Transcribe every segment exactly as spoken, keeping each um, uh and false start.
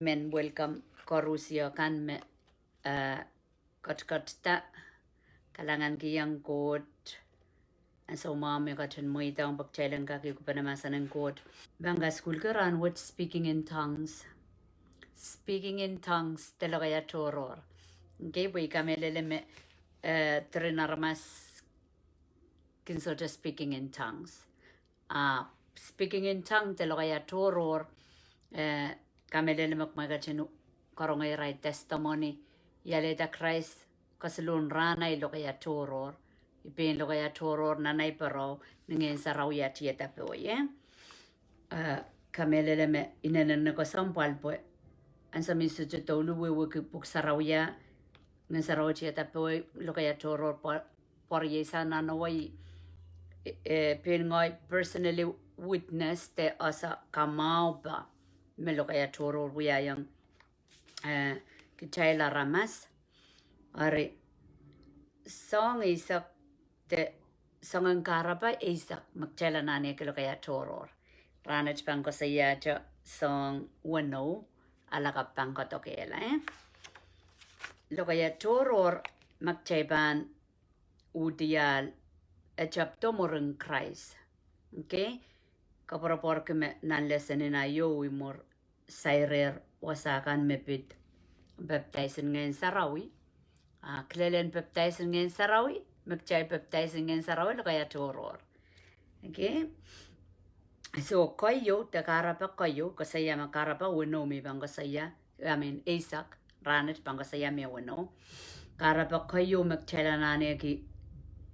men welcome koarusie kan me, eh, ketiket da, kalahngankihong Koht. Ansou mwahu me ketin mweidohng pwe kitail en kak iang kupwuren mahsen en Koht. Pahn kasukuhlki rahn wet speaking in tongues. Speaking in tongues de lokaia tohrohr. Okay, pwe I kamehlele me, eh, diren aramas kin sohte speaking in tongues. Ah, speaking in tongue de lokaia tohrohr, eh, kamehlele me kumwail ketin karonge irail testimony, I alehda Krais kesiluhn rahn ahi lokaia tohrohr, I pein lokaia tohrohr nan ahi pwurehng ni Ngehn Sarawi tiada pohi, eh? Eh, kamehlele me inenen kesempwal pwe ansou me I sohte douluhl wehwehki Pwuhk Sarawi, Ngehn Sarawi tiada pohi lokaia tohrohr pwa- pwarieisang nan wai, eh, pein ngehi personally witness de ese kamwahupe me lokaia tohrohr wiahiong, eh, kitail aramas. Eri, soahng eisek de, soangen kahrepe eisek me kitail anahneki lokaia tohrohr. Rahn et pahn koasoiahte soahng weneu, a lakapw pahn kadokehla, eh? Lokaia tohrohr me kitail pahn uhdiahl, e tepdo mwurin Krais. Okay? Koapworopworki me nan lesson en aio I mwur sairehr wasa kan me pid pepdaisin Ngehn Sarawi. Ah, kilelen pepdaisin Ngehn Sarawi, me kitail pepdaisin Ngehn Sarawi lokaia tohrohr. Okay? So, keieu, de kahrepe keieu, koasoia me kahrepe weneu me I pahn koasoia, I mean, eisek, rahn et pahn koasoia me weneu. Kahrepe keieu me kitail anahneki,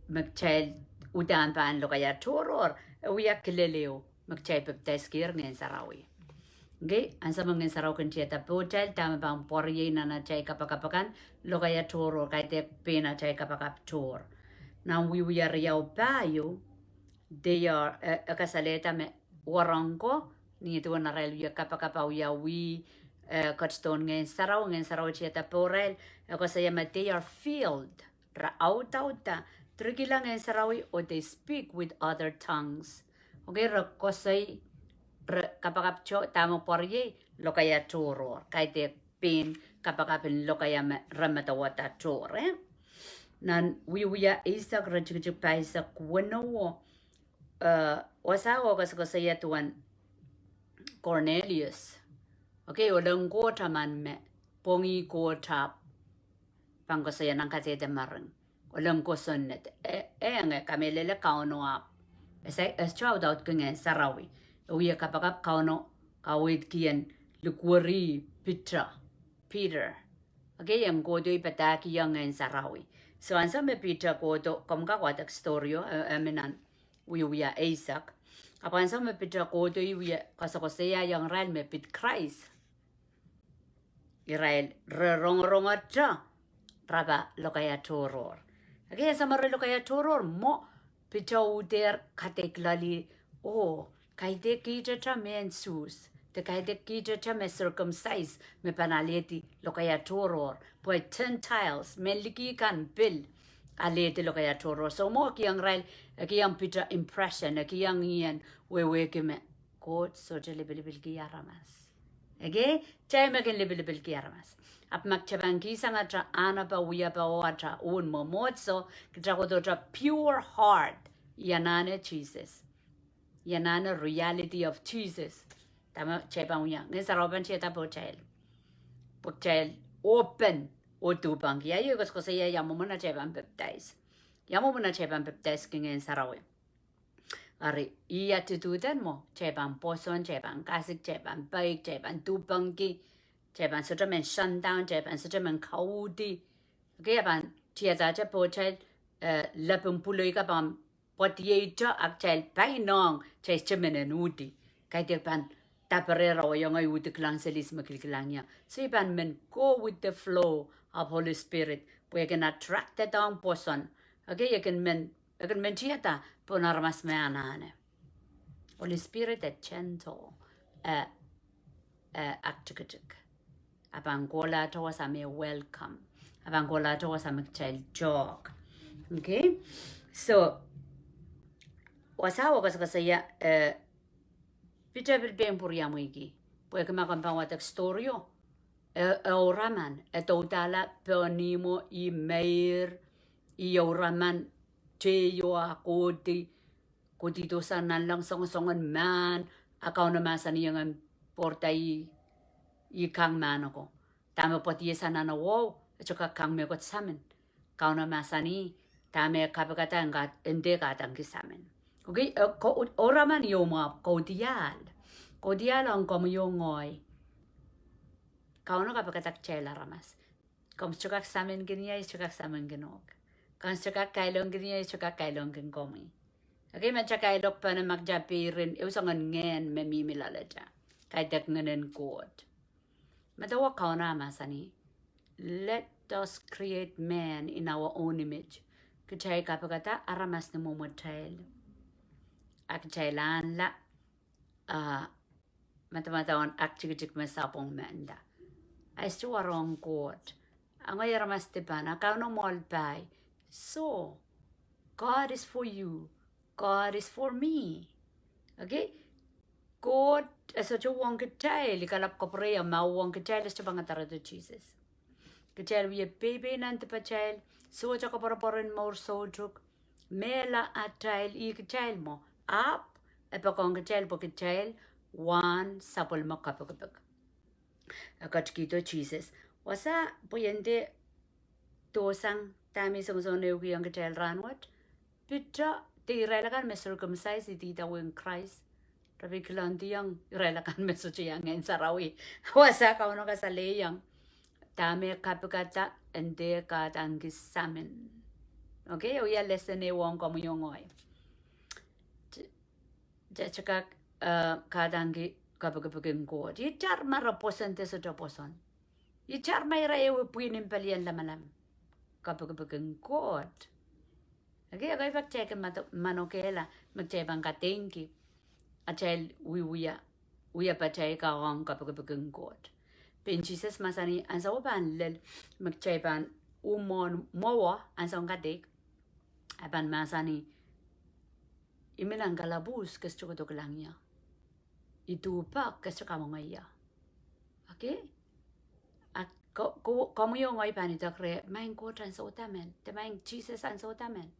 me kitail uhdahn pahn lokaia tohrohr, e wia kilel ehu me kitail pepdaiskier Ngehn Sarawi. Okay, ansou me Ngehn Sarawi kin tiada pohtail, dahme pahn pwariei nan atail kapakap akan, lokaia tohrohr, kaidehk pein atail kapakap tohr. Nan Wiewia riau pahieu, they are, eh, e kasalehda me wahnpoaron ko, ni duwen arail wia kapakap, a wia wih, eh, ketidohn Ngehn Sarawi, Ngehn Sarawi tiada pohrail, e koasoia me they are filled, re audaudla, direkihla Ngehn Sarawi, oh they speak with other tongues. Okay, re koasoi, re kapakap toh, dahme pwariei, lokaia tohrohr, kaidehk pein kapakap en lokaia me re medewehda tohr, eh? Nan Wiewia eisek, iretikitik pahisek weneu, eh, wasa o koasokoasoia duwen Cornelius. Okay, ohl en Koht emen me pwongih Koht ahpw pahn koasoia nan kadehde mering. Ohl en kosonned. E, e nge kamehlele Kauno ahpw, e sohte audaudki Ngehn Sarawi. E wia kapakap, Kauno kaweidki en likweri Piter. Piter. Okay, en kohdo padahkihong Ngehn Sarawi. So ansou me Piter kohdo, komw kak wadek story o, e, e mi nan Wiewia eisek. Ahpw ansou me Piter kohdo, e wia koasokoasoiaiong irail me pid Krais, irail re rongorongete, re pahn lokaia tohrohr. Okay, ansou me re lokaia tohrohr mwo, Piter uhdehr kadeik loale, oh, kaidehk kihtete mehn Suhs, de kaidehk kihtete me circumcise, me pahn alehdi lokaia tohrohr, pwe Gentiles, mehn liki kan pil, alehdi lokaia tohrohr. So mwo e kihong irail, e kihong Piter impression, e kihong ien wehwehki me Koht sohte lipilipilki aramas. Okay? Kitail me kin lipilipilki aramas. Ahpw ma kitail pahn kihsang atail anahnepe, wiepe, oh atail ohl mwomwohdiso, kitail kohdohte pure heart, I anahne Sises. I anahne reality of Jesus. Dahme kitail pahn wia, Ngehn Sarawi pahn tiada pohtail. Pwe kitail open, oh duhpangki. Ia, ia koasokoasoia ia mwomwen atail pahn pepdais. Ia mwomwen atail pahn pepdaiski Ngehn Sarawi. Eri, ia attitude en mwo, kitail pahn pwoson, kitail pahn kasik, kitail pahn peik, kitail pahn duhpangki, kitail pahn sohte men shut down, kitail pahn sohte men kauhdi. Okay, a pahn tiadahte pohtail, eh, lepin pwuloi ka pahn pwadieito, a kitail pahn nohn, kitail sohte men en uhdi. Kaidehk pahn daperehra oh iang uhdi kilang seli me kilkilang ia. So I pahn men go with the flow of Holy Spirit. Pwe e kin attracted ong pwoson. Okay, e kin men, e kin men tiada pohn aramas me anahne. Holy Spirit e gentle, eh, eh, aktikitik. A pahn kohlahte wasa me welcome. A pahn kohlahte wasa me kitail talk. Okay? So, wasa o koasokoasoia, eh, Piter pil pein pwuriamweiki. Pwehki ma komw pahn wadek story o, E, e ouraman, e doudahla pohnihmwo, ih meir, ih ouraman, teio ah kohdi, kohdihdo sang nanleng songosongen mahn, a Kauno mahsanihong en pwourda ih, ih kang mahn oko. Dahme pwoatie sang nan e wahu, e sohte kak kang mehkot samin. Kauno mahsanih, dahme e kapikada en ka-, en dehr kahdaneki samin. Okay, e, ko-, ouraman ieu mwahu, kaudiahl. Kaudiahl ong komwi oh ngehi. Kauno kapikada kitail aramas. Komw sohte kak saminkin ie, I sohte kak saminkin uhk. Komw sohte kak kailongkin ie, I sohte kak kailongkin komwi. Okay, ma kitail kailok pene ma kitail peirin ehu soangen ngehn me mihmi loalatail. Kaidehk ngehnen Koht. Medewe Kauno mahsanih, let us create man in our own image. Kitail kapikada aramas ni mwomwatail. A kitail ahnla, ah, madamadau en aktikitik me sapwung mehnda. A I sohte warohng Koht. A ngehi aramas dipan, a Kauno mwoahl pai. So, God is for you. God is for me. Okay? Koht e sohte uhwong kitail, I kalap kapwurehiong ma uhwong kitail e sohte pahn kadarodo Sises. Kitail wie peipei nan dipatail, sohte koapworopwor en mour soutuk, mehla atail ih kitail mwo, ahpw e poakohng kitail pwe kitail wahn sapwellime kapikipik. E ketikihdo Sises. Wasa pwe I en dehr dohsang dahme I songosong ehukihong kitail rahnwet. Piter, de irail akan me circumcise, idawehn Krais, re pil kilangdiong irail akan me sohte iang Ngehn Sarawi. Wasa Kauno kasalehiong, dahme e kapikada en dehr kahdaneki samin. Okay, oh ia lesson ehu ong komwi oh ngehi. Kitail sohte kak, eh, kahdaneki kapikipikin Koht. Itar ma re pwoson de sohte pwoson. Itar ma ira ehu pwihn en pelien lamalam. Kapikipikin Koht. Okay, ekei pak kitail kin mado-, manokehla me kitail pahn kadeingki atail wiewia, wiewia patail kan ong kapikipikin Koht. Pein Sises mahsanih ansou pahn lel me kitail pahn uhmwohn mwowe ansoun kadeik. E pahn mahsanih, I mi nan kalapwuhs, ke sohte kohdo kilang ie. I duhpek, ke sohte kamwenge ie. Okay? A ko-, ko-, komwi oh ngehi pahn idek reh, Maing Koht ansou da men, de Maing Sises ansou da men.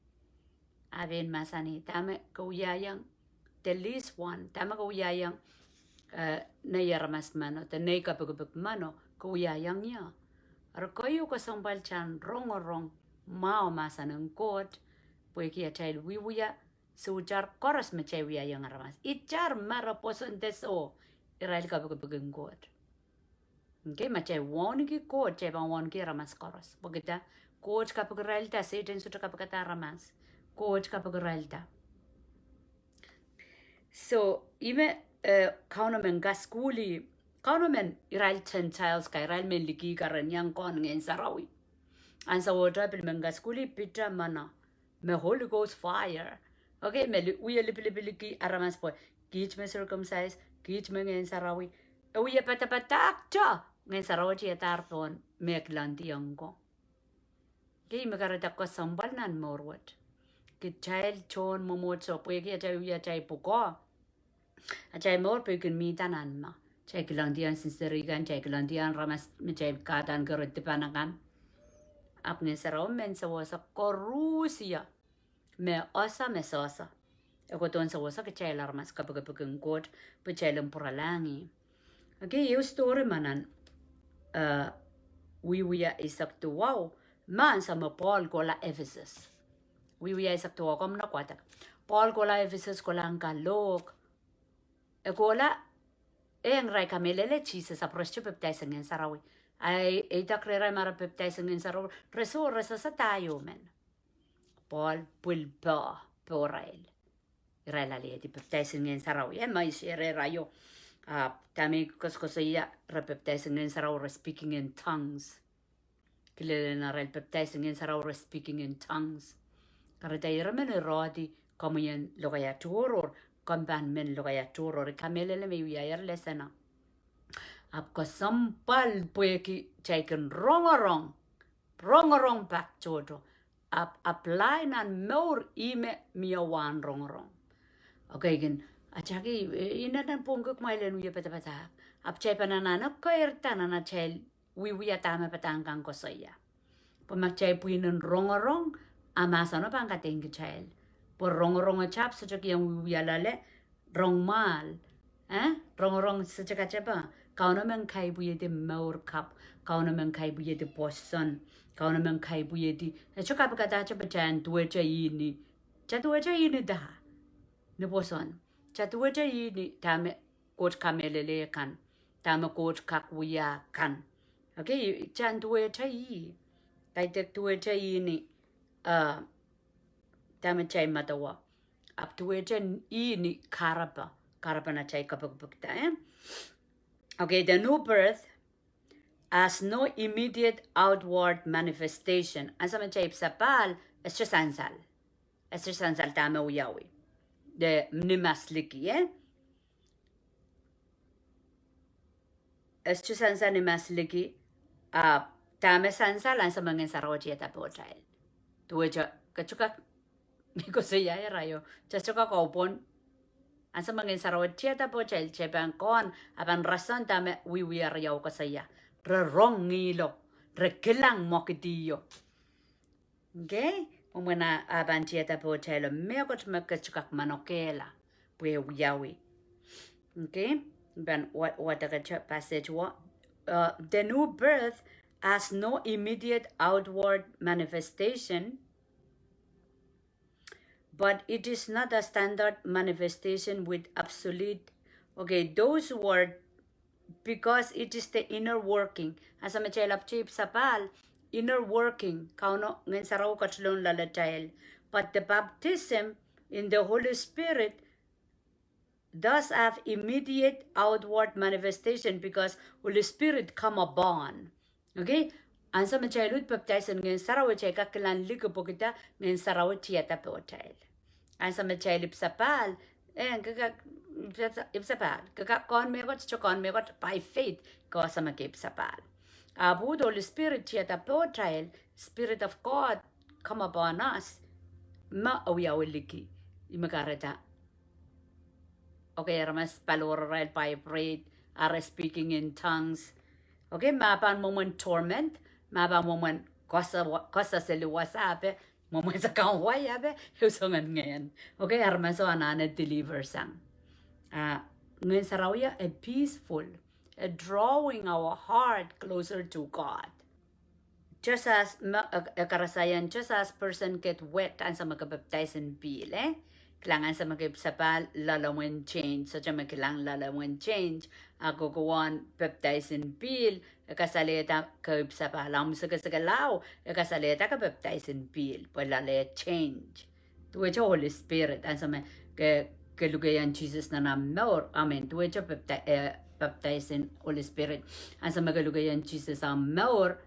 A pein mahsanih, dahme ke wiahiong, the least one, dahme ke wiahiong, eh, nei aramas meno, de nei kapikipik meno, ke wiahiong ie. Eri keieu kesempwal kitail en rongorong mwahu mahsen en Koht, pwehki atail wiewia, sohte itar koaros me kitail wiahiong aramas. Itar ma re pwoson de soh, irail kapikipikin Koht. Okay, ma kitail wauneki Koht, kitail pahn wauneki aramas koaros. Pwehki da, Koht kapikirailda, Sehdan sohte kapikada aramas. Koht kapikirailda. So, ih me, eh, Kauno men kasukuhlih, Kauno men irail Gentiles kan, irail mehn liki kan ren iang kohn Ngehn Sarawi. Ansou wet e pil men kasukuhlih Piter meno, me Holy Ghost fire. Okay, me li-, wie lipilipilki aramas pwe, kiht me circumcise, kiht me Ngehn Sarawi. E wie padapadahkte, Ngehn Sarawi tiadahr pohn me kilangdiong ko. Okay, me kahrehda kesempwal nan mour wet. Kitail tohn mwomwohdiso pwehki atail wia atail pwukoa. Atail mour pil kin mihda nan ma. Kitail kilangdiong sinseri kan, kitail kilangdiong aramas me kitail kahdaneki ire dipan akan. Ahpw Ngehn Sarawi men sewese koarusie. Me ese, me sehse. E kohdohn sewese kitail aramas kapikipikin Koht, pwe kitail en pwuralahng ih. Okay, ehu story me nan, eh, Wiewia eisek duwau, me ansou me Paul kohla Ephesus. Wiewia eisek duwau, komw nohn wadek. Paul kohla Ephesus, kohlahng kalohk. E kohla, e ong irail kamehlele Sises ahpw re sohte pepdaisih Ngehn Sarawi. A e idek rehrail ma re pepdaisih Ngehn Sarawi, re soh, re sehse da ieu men. Paul pwil poh, pohrail. Irail alehdi pepdaisih Ngehn Sarawi. E ma I sehse rehrail io. Ahpw dahme I koasokoasoia, re pepdaisih Ngehn Sarawi, re speaking in tongues. Kilelen arail pepdaisih Ngehn Sarawi, re speaking in tongues. Kahrehda ire men irehdi, komwi en lokaia tohrohr, komw pahn men lokaia tohrohr. I kamehlele me I wiahier lesson. Ahpw kesempwal pwehki kitail kin rongorong, rongorong pak tohto. Ahpw apply nan mour ih me mie wahn rongorong. Okay, kin, atail ki, eh, inenen pwongki kumwail en wie padapadahk. Ahpw kitail pahn anahne keirda nan atail wiewia dahme padahk kan koasoia. Pwe ma kitail pwihn en rongorong, a mahseno pahn kadeik kitail. Pwe rongorong ahpw sohte kihong wiewia loale, rong mwahl. Eh? Rongorong sohte katepe. Kauno men kaipwihedi mour kapw. Kauno men kaipwihedi pwoson. Kauno men kaipwihedi. E sohte kapikada tepe kitail en duwehte ih ni. Kitail duwehte ih ni dah? Ni pwoson. Kitail duwehte ih ni dahme Koht kamehlele kan. Dahme Koht kak wia kan. Okay, kitail duwehte ih. Kaidehk duwehte ih ni, uh, dahme kitail medewe. Ahpw duwehte ih ni kahrepe. Kahrepen atail kapikipikda, eh? Okay, the new birth has no immediate outward manifestation. Ansou me kitail ipwsapahl, e sohte sansal. E sohte sansal dahme wiawi. De ni mas liki, eh? E sohte sansal ni mas liki, a dahme sansal ansou me Ngehn Sarawi tiada pohtail. Duwehte, ke sohte kak, ni koasoia irail o, ke sohte kak kaupwon. Ansou me Ngehn Sarawi tiada pohtail, kitail pahn kohn, a pahn rasehng dahme wiewia riau koasoia. Re rong ngihlo, re kilang mwekideo. Okay? Mwomwen a, a pahn tiada pohtail o mehkot me ke sohte kak manokehla. Pwe wiawi. Okay? Pahn wa-, wadek kitail passage wa. Uh, the new birth has no immediate outward manifestation, but it is not a standard manifestation with absolute, okay, those who are, because it is the inner working. Ansou me kitail ahpwtih ipwsapahl, inner working, Kauno Ngehn Sarawi ketilong loalatail. But the baptism in the Holy Spirit does have immediate outward manifestation because Holy Spirit come upon. Okay? Ansou me kitail uhd baptize en Ngehn Sarawi, kitail kak kilang liki pwehki dah? Ngehn Sarawi tiada pohtail. Ansou me kitail ipwsapahl, eh, ke kak, ipwsapahl, ke kak kohn mehkot, sohte kohn mehkot by faith, ke wasa me ke ipwsapahl. Ahpw the Holy Spirit tiada pohtail, Spirit of God come upon us. Me wiawi liki, ih me kahrehda. Okay, aramas paliwararail vibrate, are speaking in tongues. Okay, ma pahn mwomwen torment, ma pahn mwomwen koasoa, koasoa seli wasa ape, mwomwen sakau wai ape, ehu soangen ngehn. Okay, aramaso anahne deliver sang. Ah, Ngehn Sarawio e peaceful, e drawing our heart closer to God. Just as me, e, e karasahiong, just as person get wet ansou me ke baptize en pihl, eh? Kilang ansou me ke ipwsapahl, loalomwen change, sohte me kilang loalomwen change, a kohkohwen baptize en pihl, e kasalehda ke ipwsapahl, ahmw sekesekelau, e kasalehda ke baptize en pihl, pwe loale change. Duwehte Holy Spirit, ansou me ke, ke lukehiong Sises nan ahmw mour, amen. Duwehte bapti-, eh, baptize en Holy Spirit. Ansou me ke lukehiong Sises ahmw mour,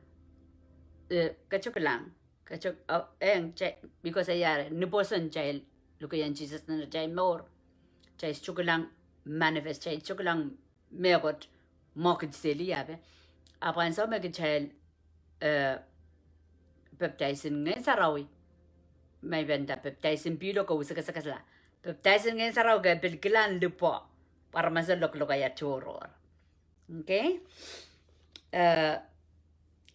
eh, ke sohte kilang, ke sohte, oh, eh, kitail, because eh, ni pwoson kitail lukehiong Sises nan atail mour, kitail sohte kilang manifest, kitail sohte kilang mehkot mwekid seli ape. Ahpw ansou me kitail, eh, baptize en Ngehn Sarawi, ma i pahn nda baptize en pihlo ke usekesek sala. Baptize en Ngehn Sarawi ke pil kilang lipwo, pwe aramaso loklokaia tohrohr. Okay? Eh,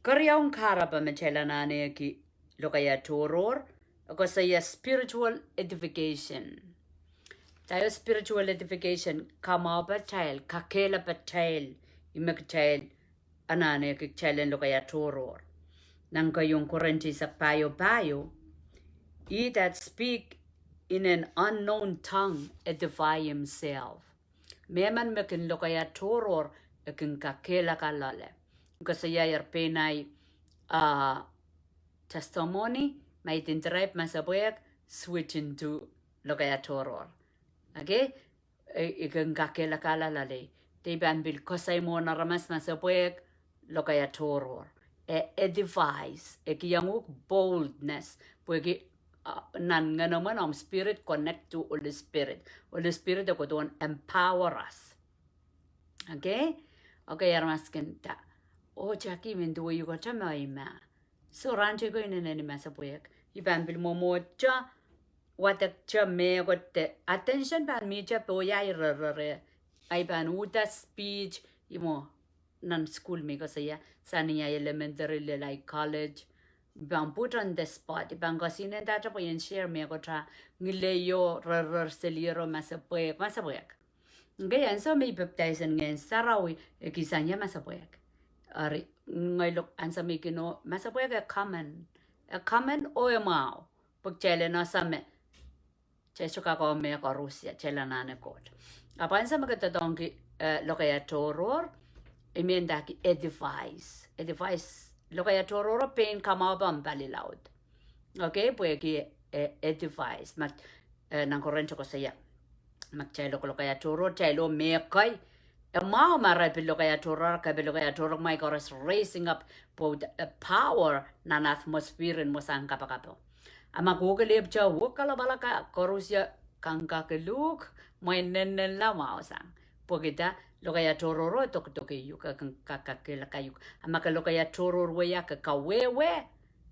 keriaun kahrepe me kitail anahneki lokaia tohrohr, e koasoia spiritual edification. Dah spiritual edification, kamwahupatail, kakehlapatail, ih me kitail anahneki kitail en lokaia tohrohr. Nan keieun Korint eisek pahieu pahieu, "He that speak in an unknown tongue edify himself." Mehmen me kin lokaia tohrohr, e kin kakehlaka loale. Koasoiaier pein ahi, ah, testimony, ma i describe masepwehk, switch into lokaia tohrohr. Okay? E, e kin kakehlaka loale. De i pahn pil koasoi mwohn aramas masepwehk, lokaia tohrohr. E edifies, e kihong uhk boldness. Pwehki, ah, nan ngenomwen omw spirit connect to Holy Spirit. Holy Spirit e kohdohn empower us. Okay? Okay, aramas kin nda, "Oh, Jackie, men duwe uhk ata me i ma." So, rahn teikan inenen masepwehk, i pahn pil mwomwohdiso, wadekso mehkot de attention pahn mihte pohn ahi rerere. Ahi pahn uhda speech, ih mwo, nan sukuhl me koasoia, sang ni ahi elementary lel ahi college, I pahn put on the spot. I pahn koasoia nda te pwe I en share mehkot ah ngileio, rerrer seli ero, masepwehk, masepwehk. Okay, ansou me I baptize en Ngehn Sarawi, e kihsang ie masepwehk. Eri, ngehi lokaia ansou me I kin, oh, masepwehk e common. E common oh e mwahu. Pwe kitail en ese me kitail sohte kak mehkoaros, kitail anahne Koht. Ahpw ansou me ke doadoahngki, eh, lokaia tohrohr, I men ndahki edifies. Edifies, lokaia tohrohr o pein kamwahupe palilaud. Okay, pwehki, eh, edifies. Ma, eh, nan Korint koasoia, ma kitail lokolok lokaia tohrohr, kitail oh mehkei. E mwahu ma re pil lokaia tohrohr, ke pil lokaia tohrohr, mwein koaros raising up, pwe, eh, power nan atmosphere en wasahn kapakapo. A ma kohkohla pwutak, oh kalapwala ka, koaros ie kankakiluhk, mwein nennenla mwahu sang. Pwehki dah, lokaia tohrohr o dokedoke uhk, ke kin ka, kakehla kaiuhk. A ma ke lokaia tohrohr wia ke kawehwe,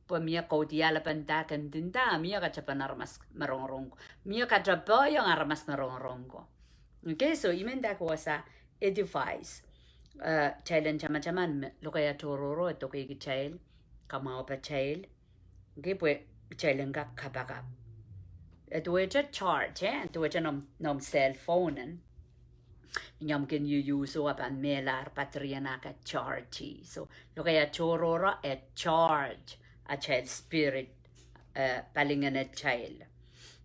pwe mie kaudiahlpen dah ke ndinda, mie katapan aramas me rongorong ko. Mie katapohiong aramas me rongorong ko. Okay, so I men ndahki wasa edifies. Eh, kitail en tamataman me lokaia tohrohr o e dokedoke kitail, kamwahupatail. Okay, pwe kitail en kak kapakap. E duwehte charge, eh, e duwehte noumw, noumw cell phone en. Ni omw kin use o a pahn mehlahr battery en ah ke charge. So, lokaia tohrohr o e charge atail spirit, eh, palingehn atail.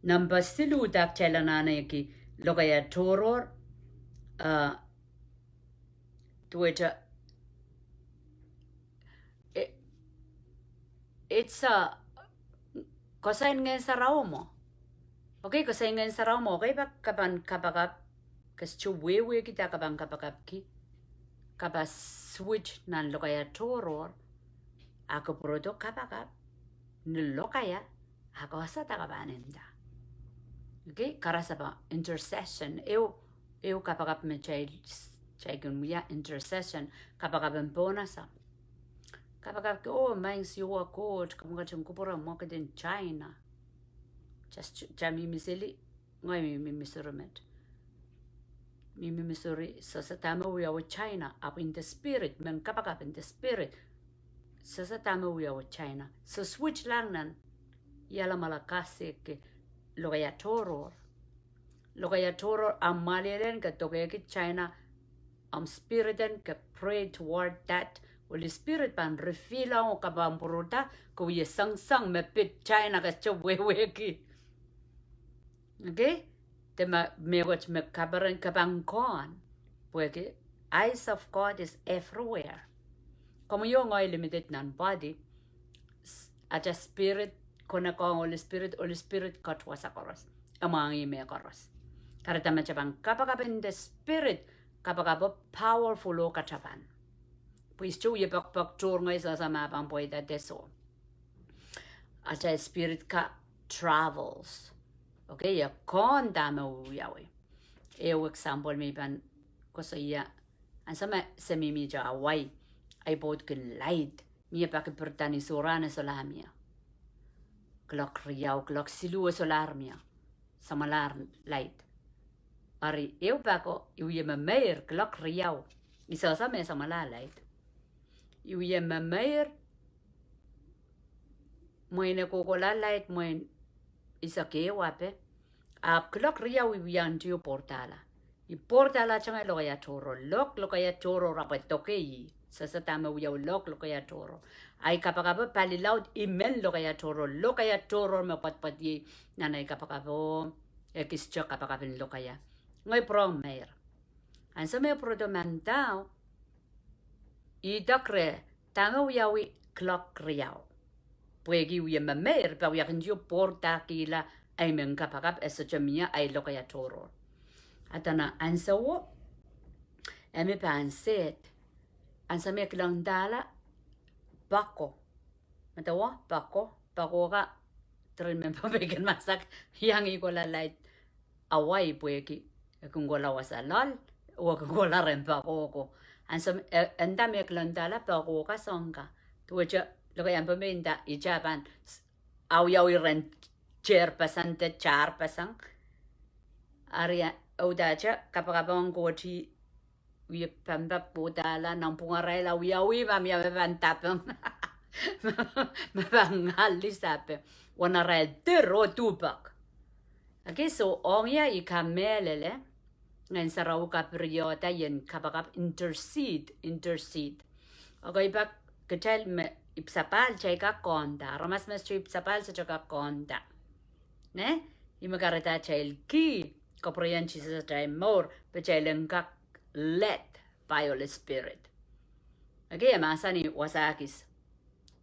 Number siluh dah kitail anahneki lokaia tohrohr, eh, duwehte, eh, it's a, koasoi en Ngehn Sarawi mwo. Okay, koasoi en Ngehn Sarawi mwo, okay, pak ke pahn kapakap, ke sohte wehwehki dah ke pahn kapakapki. Ke pahn switch nan lokaia tohrohr, a ke pwurodo kapakap ni lokaia, a ke wasa dah ke pahn nda. Okay, karasepe intercession, ehu, ehu kapakap me kitail, kitail kin wia intercession, kapakap en pohnese. Kapakapki, oh, Maing Siohwa Koht, komw ketin kupwure mwekid en China. Just, kitail mihmi seli, ngehi mihmi Missouri met. Mihmi Missouri, sehse dahme wiawi China, ahpw in the spirit, men kapakap in the spirit. Sehse dahme wiawi China. So switch lang nan, I alamala kasik, lokaia tohrohr. Lokaia tohrohr, a mwahliel en ke dokehki China, omw spirit en ke pray toward that. Holy Spirit pahn reveal ong ke pahn pwuroda, ke wie sengiseng me pid China ke sohte wehwehki. Okay? Dahme, mehkot me kaperen ke pahn kohn. Pwehki, eyes of God is everywhere. Komwi oh ngehi limited nan body, s-, atail spirit, connect ong Holy Spirit, Holy Spirit cut wasa koaros. E mwahngih mehkoaros. Kahrehda ma kitail pahn kapakap in the spirit, kapakap o powerful oh katapan. Pwe I sohte wie poakpoak tohr ngehi sehse ma pahn pweida de soh. Atail spirit ka travels. Okay, e kohn dahme wiawi. Ehu example me I pahn koasoia, ansou me se mihmihte Hawaii, ahi pwoud kin laid, mie pak I pirida ni sohrahn e solahr mie. Kilok riau, kilok siluh e solahr mie. Samwalahr laid. Eri ehu pako I wie memeir kilok riau. I sehse me samwalahr laid. I wie memeir, mwein e kohkohla laid, mwein I sehse kewape. Ahpw kilok riau I wie ntiwo pwourdahla. I pwourdahla tenge lokaia tohrohr, lok lokaia tohrohr ahpw e dokei. Sehse dahme wiawi, lok lokaia tohrohr. Ahi kapakapo pali laud I men lokaia tohrohr, lokaia tohrohr me pwadpwadiei nan ahi kapakapo, e kisto kapakap en lokaia. Ngehi pwurehng meir. Ansou me pwurodo mandau, I idek reh dahme wiawi kilok riau. Pwehki I wie memeir, pwe I wie kin ntiwo pwourdahkihla ahi men kapakap, e sohte mie ahi lokaia tohrohr. Adana ansouo, e me pahn sehd, ansou me kilangdahla pako. Medewe pako, pako ka, trin men pahn peikin masak, iang I kohla laid Hawaii pwehki e kin kohla wasa loal, oh e kin kohla rehn pako ko. Ansou, e, e nda me kilangdahla pako ka soangen ka. Duwehte, lokaia pahn me I nda, I ta pahn s-, awiawi rehn tehr pasang de tehr pasang. Eri e, e udahte kapakap ong Koht I wie pampap udahla, nanpwungarail wiawi, ma mie me pahn dapeng. Me pahn ngalih sape. Wanarail dir oh duhpek. Okay, so ong ia I kamehlele, Ngehn Sarawi kapiriohda ien kapakap, intercede, intercede. Okay, pak kitail me ipwsapahl kitail kak konda. Aramas me sohte ipwsapahl sohte kak konda. Ne? Ih me kahrehda kitail kih, kapwurehiong Sises atail mour, pwe kitail en kak led by Holy Spirit. Okay, e mahsanih wasa kis,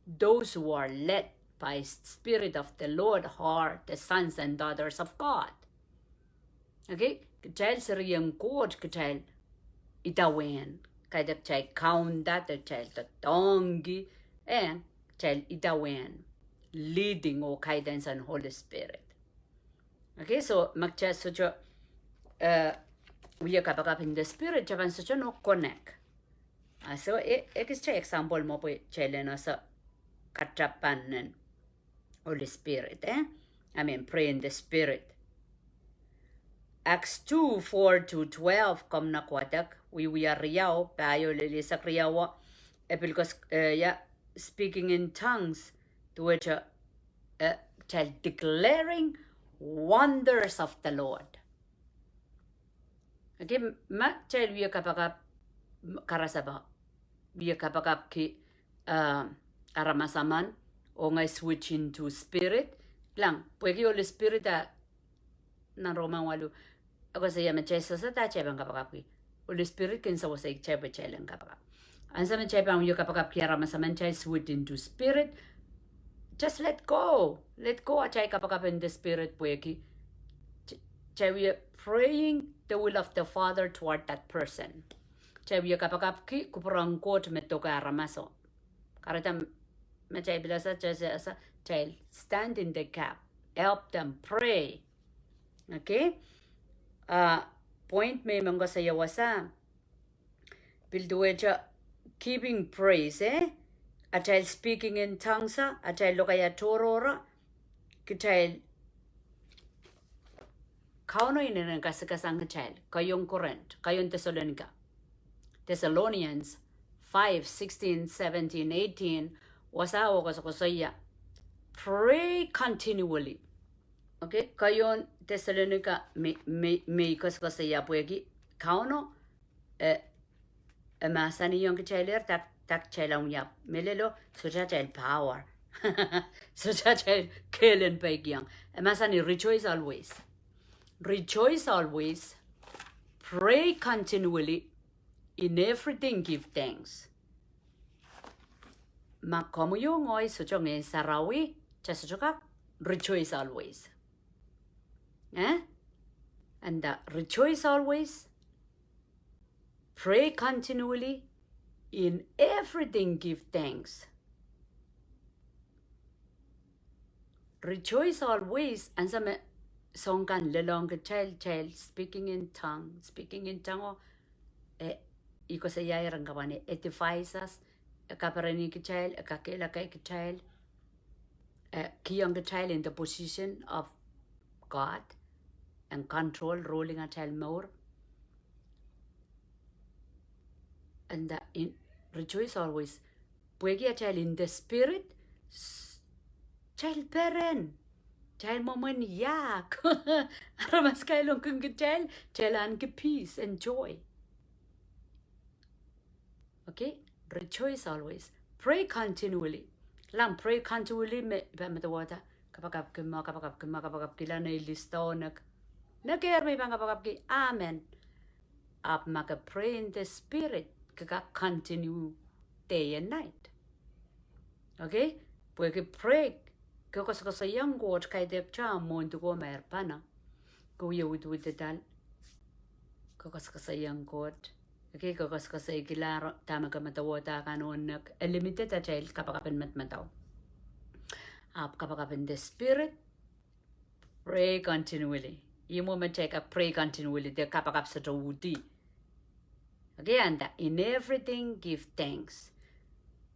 those who are led by Spirit of the Lord are the sons and daughters of God. Okay, kitail serien Koht, kitail idawehn, kaidehk kitail kaunda, de kitail doadoahngki, eh, kitail idawehn leading oh guidance en Holy Spirit. Okay, so ma kitail sohte, eh, wia kapakap in the Spirit, kitail pahn sohte nohn connect. Ah, so e, e kis kitail example mwo pwe kitail en ese katapan en Holy Spirit, eh? I mean, pray in the Spirit. Acts two, four to twelve, komw nek wadek, wiewia riau, pahieu lel eisek riau, e pil kos, eh, ia, speaking in tongues, duwehte, eh, kitail declaring wonders of the Lord. Okay, ma kitail wia kapakap, karasepe, wia kapakap ki, ah, aramas emen, oh ngehi switch into spirit, kilang, pwehki Holy Spirit a, nan Rom waluh, e koasoia me kitail sehse da kitail pahn kapakapki. Holy Spirit kin sewese kitail pwe kitail en kapakap. Ansou me kitail pahn wia kapakapki aramas emen, kitail switch into spirit. Just let go. Let go atail kapakap in the Spirit pwehki kitail wia praying the will of the Father toward that person. Kitail wia kapakapki kupwuren Koht me doke aramaso. Kahrehda me kitail pil ese, kitail ese, kitail stand in the gap, help them, pray. Okay? Ah, point me I men koasoia wasa, pil duwehte giving praise, eh? Atail speaking in tongues, atail lokaia tohrohr, kitail, Kauno inenen kasikasang kitail, keieun Korint, keieun Thessalonica. Thessalonians five, sixteen, seventeen, eighteen, wasa o koasokoasoia, pray continually. Okay, keieun Thessalonica me, me, me I koasokoasoia pwehki Kauno, eh, e mahsanihong kitailehr dak, dak kitail en wia mehlelo, sohte atail power. Sohte atail kehl en peikiong. E mahsanih rejoice always. Rejoice always. Pray continually. In everything give thanks. Ma komwi oh ngehi sohte Ngehn Sarawi, kitail sohte kak rejoice always. Eh? And, uh, rejoice always. Pray continually. In everything give thanks. Rejoice always, ansou me soahng kan lelohng kitail, kitail speaking in tongue, speaking in tongue, oh, eh, I koasoiahier en kapwani edifies us, e kapereni kitail, e kakehlaka kitail, e kihong kitail in the position of God, en control, ruling atail mour. And, uh, in, rejoice always. Pwehki atail in the Spirit, s-, kitail peren, kitail mwomwen iahk. Aramas kailongkin kitail, kitail ahneki peace and joy. Okay? Rejoice always. Pray continually. Kilang, pray continually me I pahn medewehda kapakapki mwo, kapakapki mwo, kapakapkihla nei list oh nek. Nekehr me I pahn kapakapki, amen. Ahpw ma ke pray in the Spirit, ke kak continue day and night. Okay? Pwehki pray, ke koasokoasoiong Koht kaidehk te mwohn diko ma er pahn, ke wie widiwididal, ke koasokoasoiong Koht. Okay, ke koasokoasoikihla dahme ke medewehda kan oh nek, e limited atail kapakap en medemedewe. Ahpw kapakap in the Spirit, pray continually. Ih mwo me kitail kak pray continually, de kapakap sohte uhdi. Okay, and, uh, in everything give thanks.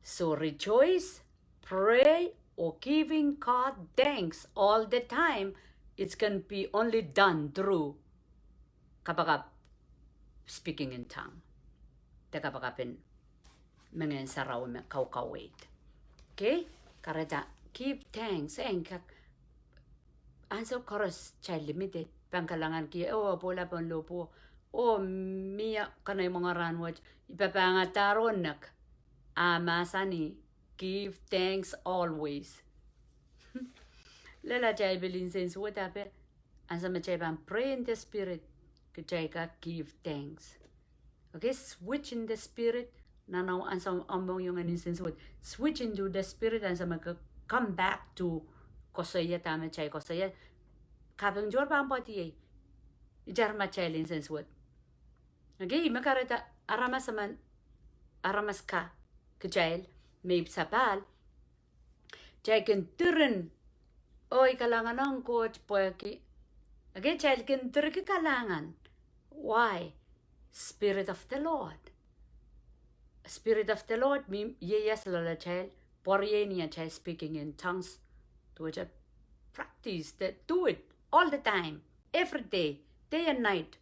So rejoice, pray, or giving God thanks all the time. It's gonna be only done through kapakap, speaking in tongue. de kapakap en me Ngehn Sarawi me kaukaweid. Okay? Kahrehda give thanks, eh, kak, ansou koaros kitail limited, pahn kalahngan ki, oh, pwoula pohn lohpwuo, oh, mie kanai mwenge rahnwet, I pahpahngadahr oh nek, a mahsanih, give thanks always. Lel atail pil nsensuwed ape, ansou me kitail pahn pray in the spirit, kitail kak give thanks. Okay, switch in the spirit. Nan ansou omw mohngiong en nsensuwed, switch into the spirit, ansou me ke come back to koasoia dahme kitail koasoia, kaping tohr pahn pwadiei. Itar ma kitail nsensuwed. Okay, me kahrehda aramas emen, aramas ka, kitail, me ipwsapahl, kitail kin diren, oh, I kalahngan ong Koht pwehki. Okay, kitail kin dirki kalahngan. Why? Spirit of the Lord. Spirit of the Lord me ieias loalatail, pwe riei ni atail speaking in tongues. Duwehte practice, the, do it all the time, every day, day and night.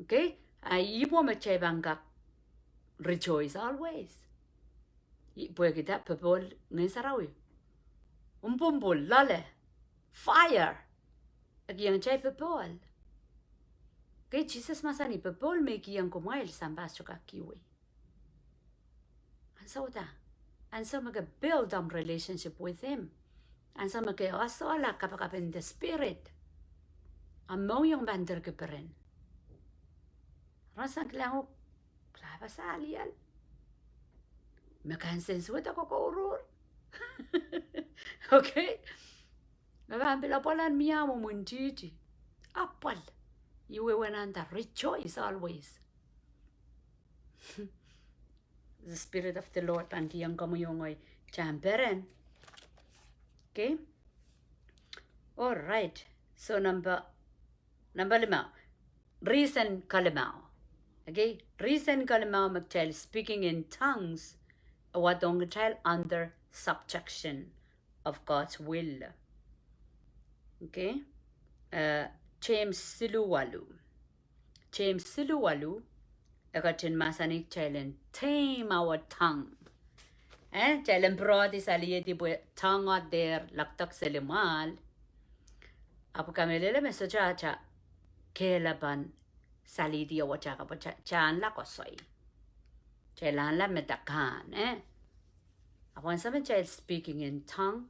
Okay? A ih pwe me kitail pahn kak rejoice always. Ih pwehki dah? Popohl Ngehn Sarawi. Umpwumpwul, loale, fire. E kihong kitail popohl. Okay, Sises mahsanih popohl me I kihong kumwail sampah sohte kak kihwei. Ansou dah? Ansou me ke build omw relationship with him. Ansou me ke esehla kapakap in the spirit. Omw mohngiong pahn dirki peren. Rasang kilang oh, klahpasalial. Me ke nsensuwed kokourur. Okay? Me pahn pil apwal en mie mwomwen titi. Apwal. Ih wehwehn nda rejoice always. The Spirit of the Lord pahn kihong komwi oh ngehi tahn peren. Okay? All right. So number, number limau. Reason kalimau. Okay? Reason kalimau me kitail speaking in tongues, e wadohng kitail under subjection of God's will. Okay? Eh, James siluh waluh. James siluh waluh, e ketin mahsanih kitail en tame our tongue. Eh, kitail en pwurehdi salihedi pwe tongue o dehr lakdek seli mwahl. Ahpw kamehlele me sohte atail kehlail pahn salihedi oh atail kapw, atail anahne koasoi. Atail anahne medek kan, eh. Ahpw ansou me kitail speaking in tongue,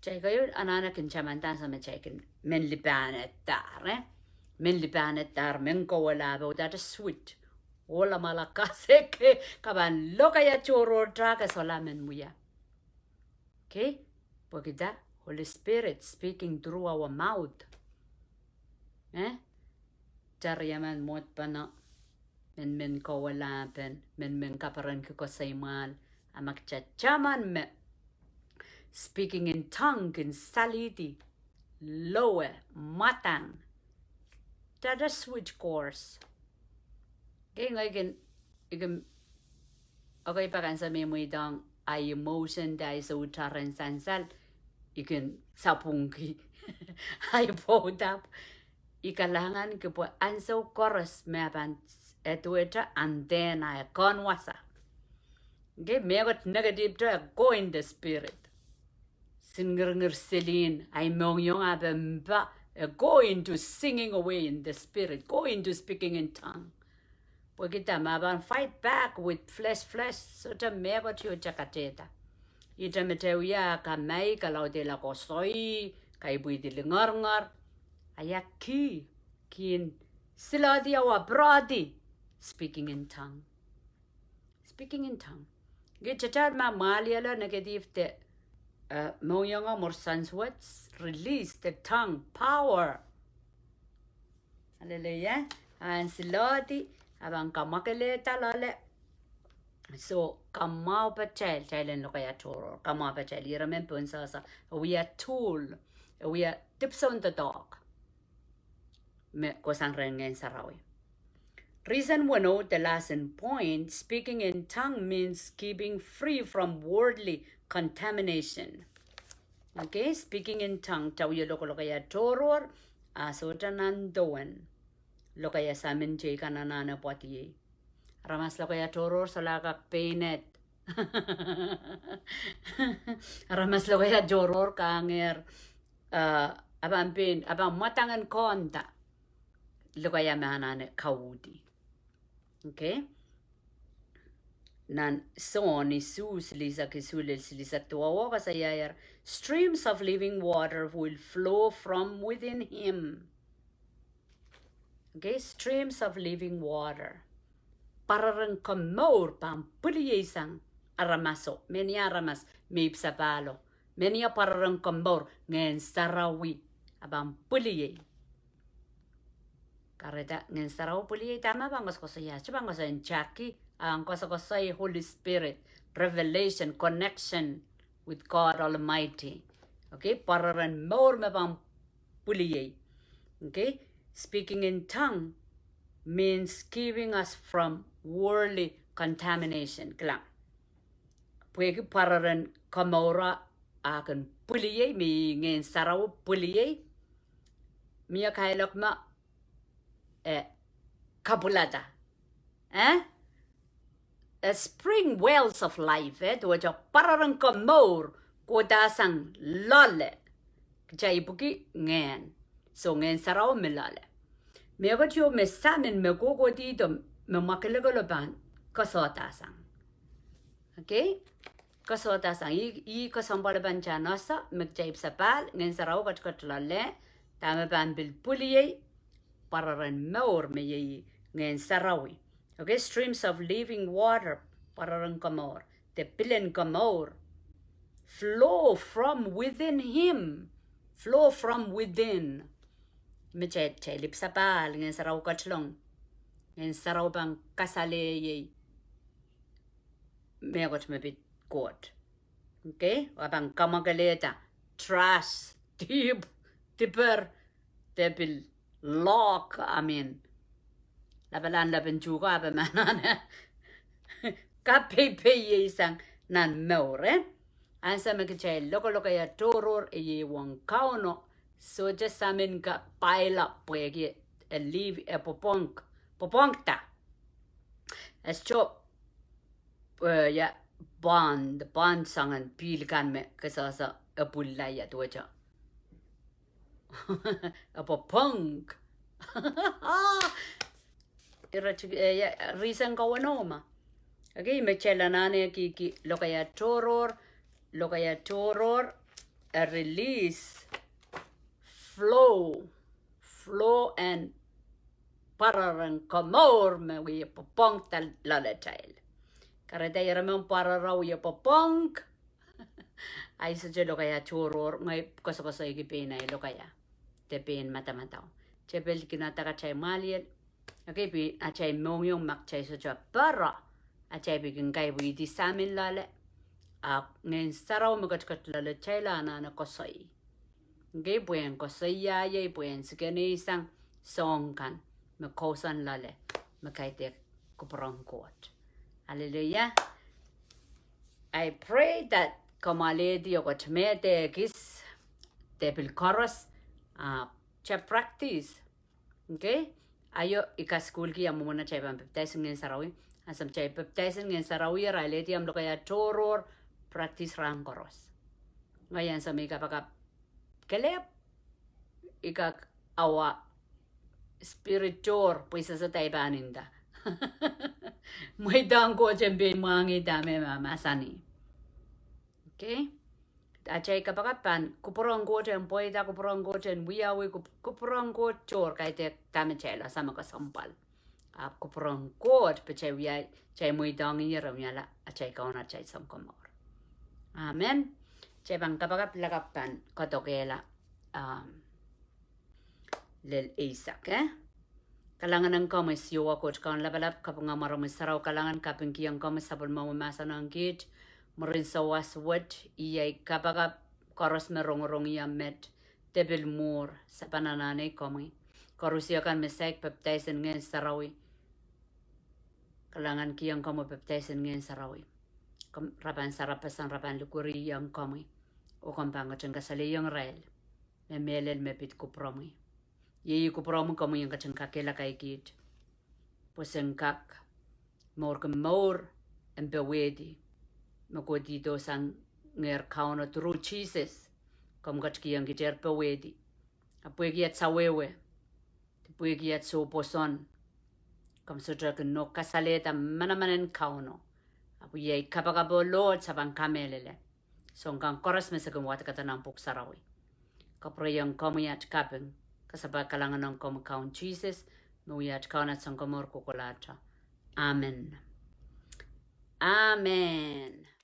kitail keieu anahne kin tamanda ansou me kitail kin men lipahnedahr, eh. Men lipahnedahr, men kohwei, ahpw udahte switch. Ohla mala kaseke, ke pahn lokaia tohrohr, ke sohla men wia. Okay? Pwehki dah? Holy Spirit speaking through our mouth. Eh? Tariaman mwohd pahn, men men kohwei, pahn men men kaperenki koasoi mwahl. A ma kitail taman me speaking in tongue kin salihedi, lowe, mwadang, udahte switch course. Okay, ngehi kin, I kin, okay, pak ansou me I mweidohng ahi emotion de ahi soutaren sansal, I kin sapwungki. Ahi pwoudap. I kalahnganki pwe ansou koaros me e pahn, e duwehte, and then e kehn wasa. Okay, mehkot negative te, go in the spirit. Singirngir selin ahi mohngiong, ahpw e mpa, e go into singing away in the spirit, go into speaking in tongue. Pwehki dah? Ma pahn fight back with flesh, flesh, sohte mehkot ieu te katehda. Ihte me te wia, kamai, kalaudehla koasoi, kaipwihdi lingeringer. Ahi kih, kin silohdi oh pwurehdi speaking in tongue. Speaking in tongue. Ngehi tatail ma mwahlielo negative de, eh, mohngiong o mwuhr sanswet, release the tongue, power. Hallelujah. Ahpw silohdi, ahpw kamwakelehda loale. So, kamwahu patail, kitail en lokaia tohrohr. Kamwahu patail, ire men pohn sasa, e wia tool, e wia dipwisoun doadoahk me kohsang rehn Ngehn Sarawi. Reason weneu, the last point, speaking in tongue means keeping free from worldly contamination. Okay, speaking in tongue, kitail wie lokolokaia tohrohr, a sohte nan dowen. lokaia samin teikan anahne pwadiei. Aramas lokaia tohrohr solahr kak pein et. Aramas lokaia tohrohr kangehr, eh, a pahn pein, a pahn mwadang en koanda lokaia me anahne kauhdi. Okay? Nan Sohn isuh, silihsek isuh lel silihsek duwau, koasoiaier, streams of living water will flow from within him. Okay, streams of living water. Pwararen komour pahn pwiliei sang aramaso, menia aramas me ipwsapahlo, menia pwararen komour, Ngehn Sarawi a pahn pwiliei. Kahrehda Ngehn Sarawi pwiliei, dahme pahn koasokoasoia? Sohte pahn koasoakoasoia Jackie, a pahn koasokoasoia Holy Spirit, revelation, connection with God Almighty. Okay, pwararen mour me pahn pwiliei. Okay, speaking in tongue means keeping us from worldly contamination. Kilang. Pwehki pwararen komour a kin pwiliei, me Ngehn Sarawi pwiliei, mie kailok me, eh, kapwulada. Eh? Eh, spring wells of life, eh, duwehte pwararen komour kohdahsang loale. Kitail ipwiki ngehn. So Ngehn Sarawi mi loale. Mehkot ieu me samin me kohkohdihdo me mwakelekel o pahn koasoadahsang. Okay? Koasoadahsang. Ih, ih kesempwal pahn tanoasa, me kitail ipwsapahl, Ngehn Sarawi ketiket loale, dahme pahn pil pwiliei, pwararen mour me iei Ngehn Sarawi. Okay, streams of living water, pwararen komour, de pilen komour, flow from within him, flow from within. Me kitail, kitail ipwsapahl, Ngehn Sarawi ketilong, Ngehn Sarawi pahn kasalehiei mehkot me pid Koht. Okay, a pahn kamwakelehda trash, dihp, diper, de pil lock, I mean, lapalahn lepin tuhke, a pahn anahne kapeipeiei sang nan mour, eh? Ansou me kitail lokolok, lokaia tohrohr e iei ong Kauno, sohte samin ka pile up pwehki e live, e pwopwong, pwopwongda. E sohte, eh, ia, pwand, pwand soangen pihl kan me kesehse e pwulila ia duwehte e pwopwong. Ire, eh, ia, reason ko weneu ma. Okay, me kitail anahne kihki lokaia tohrohr, lokaia tohrohr, eh, release, flow, flow and pwararen komour me wie pwopwongda loalatail. Kahrehda ire men pwarara wie pwopwong. Ahi sohte lokaia tohrohr, ngehi koasokoasoiki pein ahi lokaia, de pein madamadau. Kitail pil kin adek atail mwahliel. Okay, pwe atail mohngiong ma kitail sohte pere, atail pil kin kaipwidi samin loale, a Ngehn Sarawi me ketiket loalatail anahne koasoi. Okay, pwehn koasoiaiei, pwehn sikenei sang soahng kan me kousoan loale, me kaidehk kupwuren Koht. Hallelujah. I pray that komw alehdi oh komw mehkis, de pil koaros, ah, kitail practice. Okay? Aio, I kasukuhlki ia mwomwen atail pahn papidaisin Ngehn Sarawi. Ansou me kitail papidaisin Ngehn Sarawi, ira alehdi ahmw lokaia tohrohr, practice rahn koaros. Ngehi ansou me I kapakap kelehpw, I kak awa spirit tohr, pwe I sehse dahme I pahn nda. Mweidohng Koht en pein mwahngih dahme ma mahsanih. Okay? Atail kapakap pahn kupwuren Koht en pweida, kupwuren Koht en wiawi, kup-, kupwuren Koht tohr, kaidehk dahme kitail ese me kesempwal. Ahpw kupwuren Koht pwe kitail wia, kitail mweidohng ih re wiahla atail Kaun, atail Sounkomour. Amen. Kitail pahn kapakap, lakapw pahn kadokehla, um, lel eisek, eh? Kalahngan en komwi Siohwa Koht Kaun lapalap, kapinga mwaromwi sarawi, kalahngan, kapingkihong komwi sapwellimomwi mahsen ong kiht. Mwurin sawas wet, I kapakap koaros me rongorong ie met, de pil mwuhr, sapan anahne komwi. Koaros kan me saik papidaisin Ngehn Sarawi, kalahngankihong komwi papidaisin Ngehn Sarawi. Komw, re pahn sarapasang, re pahn likwerihong komwi. Oh komw pahn ketin kasalehiong irail me mehlel me pid kupwuromwi. Iei kupwuromwi, komwi en ketin kakehlaka kiht pwe sen kak mourki mour en powehdi me kohdihdo sang ngehr Kauno through Sises. Komw ketikihong kitail powehdi. Ahpw pwehki at sawehwe, pwehki at soh pwoson, komw sohte kin nohk kasalehda manaman en Kauno. Ahpw iei kapakap, oh Lord, se pahn kamehlele soang kan koaros me se kin wadekada nan Pwuhk Sarawi. Kapwurehiong komwi at kaping, kasapahl kalahngan ong komwi Kaun Sises, me wia at Kaun, at Sounkomour kohkohlahte. Amen. Amen.